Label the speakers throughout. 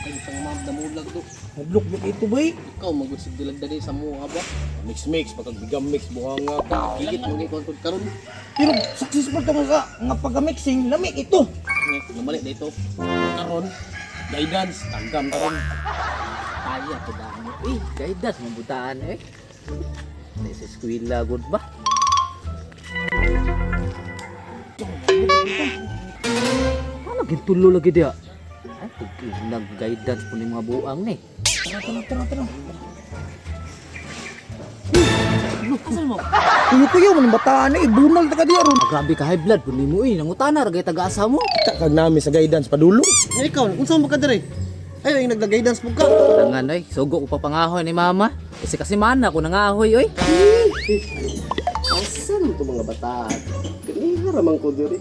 Speaker 1: Ay, isang ma'am damulag do.
Speaker 2: Mablok-blok ito bay.
Speaker 1: Ikaw magusig dilag dali sa mua ba?
Speaker 3: Mix mix pagkagbigam mix buhang nga ka.
Speaker 1: Higit mo gid kon karon.
Speaker 2: Pero successful to nga nga pag-mixing, lami ito.
Speaker 1: Namali dito.
Speaker 3: Karon guidance tanggam karon.
Speaker 4: Kaya to damo. Eh, guidance mabutaan eh. Dahil sa eskwela good ba? Ano gintulo lagi dia? Ay, nag guidance po ni mga buang ni.
Speaker 2: Tara, tara, tara, tara.
Speaker 4: Asan mo?
Speaker 2: Kuyo-kuyo man ang bataan eh, bunal ta ka diya ron.
Speaker 4: Ah, grabe ka high blood po ni mo eh. Nangutana ra gay taga-asa mo.
Speaker 3: Kita kag nami sa guidance padulo.
Speaker 1: Nga ikaw, unsa man ka diri? Ay, ang nagla-guidance mo ka.
Speaker 4: Tangan oy, sugo ko pa pangahoy ni mama. Kasi kasi mana ko nangahoy oy.
Speaker 1: Asan to mga bata? Kaniha ra man ko diri.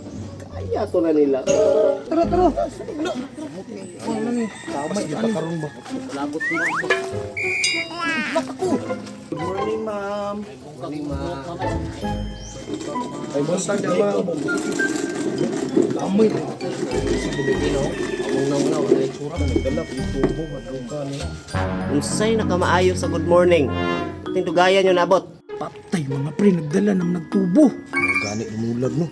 Speaker 1: Kaya to na nila.
Speaker 2: Tara, tara.
Speaker 3: Tama gyud ka karon ba?
Speaker 1: Lagot mo ba?
Speaker 3: Good morning, ma'am. Good morning, ma'am. Ay, buntag na, ma'am.
Speaker 2: Amoy.
Speaker 1: Among nauna wala itsura.
Speaker 3: Nagdala ko tubo, madung ka ni.
Speaker 5: Unsay nakamaayo sa good morning. Tindugayan yun abot.
Speaker 2: Patay mga pre, nagdala ng nagtubo.
Speaker 3: Gani dumulag no.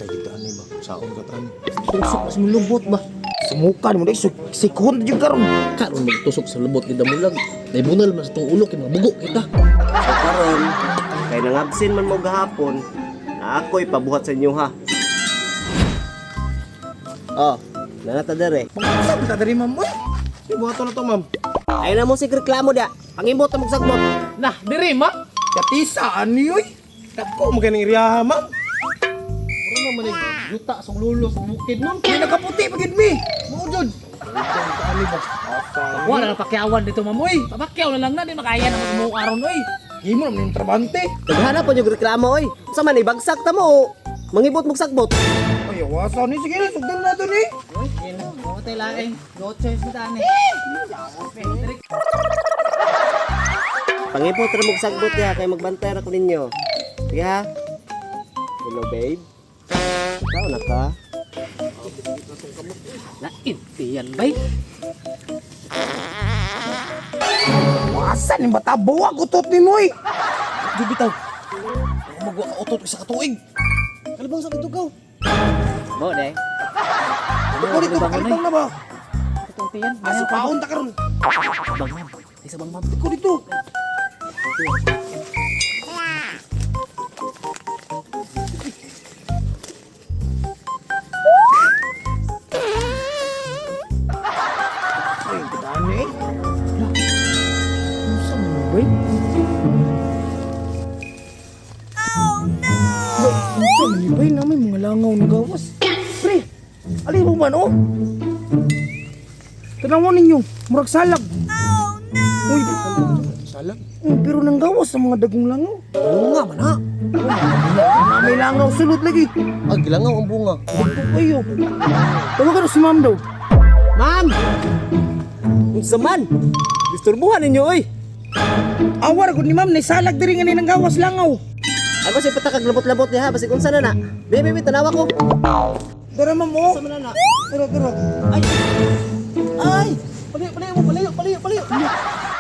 Speaker 3: Tay kita ani ba? Saon ka tani.
Speaker 4: Tusok mas mulubot ba?
Speaker 2: Sumukan mo dai, sikhon jud karon.
Speaker 1: Karon magtusok sa lubot ni damulag. Naibunal man sa tong ulo kay mabugo kita.
Speaker 5: So karon, kay nangabsin man mo gahapon, na ako'y pabuhat sa inyo ha. Oh, nanata dere.
Speaker 2: Pangsa ta diri ma'am oy.
Speaker 3: Di buhaton na to, ma'am.
Speaker 5: Ay na mo sig reklamo da. Pangibot na magsagbot.
Speaker 4: Nah, diri ma.
Speaker 2: Katisa ani oy.
Speaker 3: Dako mo kaning iriyaha, ma'am.
Speaker 1: Mura naman ay yuta sa lulo sa bukid ma'am.
Speaker 2: May nakaputi pa gid mi.
Speaker 1: Mao jud.
Speaker 4: Wala na pakyawan dito ma'am oy. Papakyaw na lang na di makaya na mo aron oy.
Speaker 2: Himo naman yung trabante.
Speaker 5: Naghanap po yung reklamo oy. Unsa man ibagsak ta mo o mangibot magsagbot.
Speaker 2: Ay, awasan ni sige, sugdan na to ni.
Speaker 4: Hotel laing. No choice na tani.
Speaker 5: Pangibot ra magsagbot ya kay magbantay ra ko ninyo. Sige ha. Hello babe. Ikaw na ka.
Speaker 4: Lain tiyan bay.
Speaker 2: Wasan ni bata buwag utot ni mo oy.
Speaker 3: Jud bitaw. Ako magwa ka utot isa ka tuig.
Speaker 1: Kalibang sa kitugaw.
Speaker 4: Mo de.
Speaker 2: Ako dito kalibang na ba?
Speaker 4: Itong tiyan.
Speaker 2: Asi paon ta karon.
Speaker 4: Bang ma'am. Ay sa bang ma'am.
Speaker 2: Ko dito. Ay, dami eh. Unsa man ba? Oh no! Unsa man ba na may mga langaw na gawas? Pre, alin mo man oh? Tanawan ninyo, murag salag. Oh no! Uy,
Speaker 3: Salag.
Speaker 2: Pero nang gawas sa mga dagong langaw.
Speaker 1: Bunga man ha.
Speaker 2: May langaw sulod lagi.
Speaker 1: Ah, gilangaw ang bunga.
Speaker 2: Dagko kayo. Tawagan si ma'am daw.
Speaker 5: Ma'am. Unsa man? Disturbuhan ninyo oy.
Speaker 2: Awar gud ni ma'am, naisalag diri nga ni nang gawas langaw.
Speaker 5: Ay ba siya patakag labot-labot niya ha basig unsa na na. Baby, baby, tanawa ko.
Speaker 2: Tara ma'am oh.
Speaker 5: Unsa man na na.
Speaker 2: Tara, tara.
Speaker 5: Ay! Ay! Palayo, palayo mo, palayo, palayo, palayo.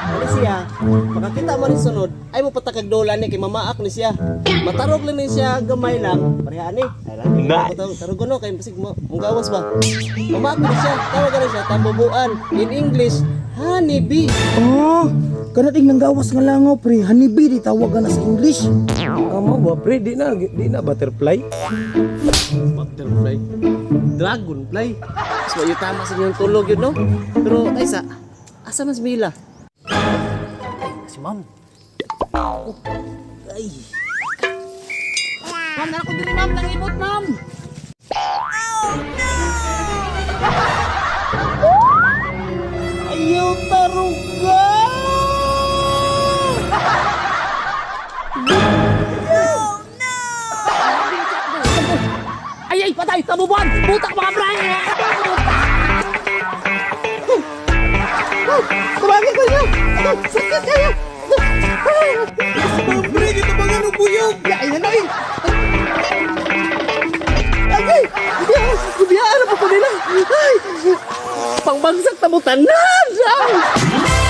Speaker 5: Ano siya? Makakita mo rin sunod, ay mo patakag dola ni kay mamaak ni siya. Matarog lang ni siya gamay lang. Pareha ni. Ay lang. Nice. Tarog no kay basig mo munggawas ba. Mamaak ni siya, tawag na siya tambubuan. In English, honeybee.
Speaker 2: Oh, kanating nang gawas nga langaw pre, honeybee di tawagan na sa English.
Speaker 3: Amo ba pre, di na butterfly.
Speaker 1: Butterfly. Dragonfly.
Speaker 5: Mas mayo tama sa inyong tulog yun, no? Pero, ay sa, asa man si Mila?
Speaker 4: Si ma'am.
Speaker 5: Ay,
Speaker 4: Ma'am, nara ko diri ma'am, nangibot ma'am.
Speaker 5: Ayaw taruga!
Speaker 4: Ay ay patay, tabubuan. Putak mga pre.
Speaker 5: Tumagi ko niyo! Sakit kayo!
Speaker 2: Ma'am pre, dito ba nga nung buyog? Ay, ano eh.
Speaker 5: Agay! Gubiyaan na po ko nila! Ay! Pang
Speaker 1: Mabagsak ta mo tanan. Ay!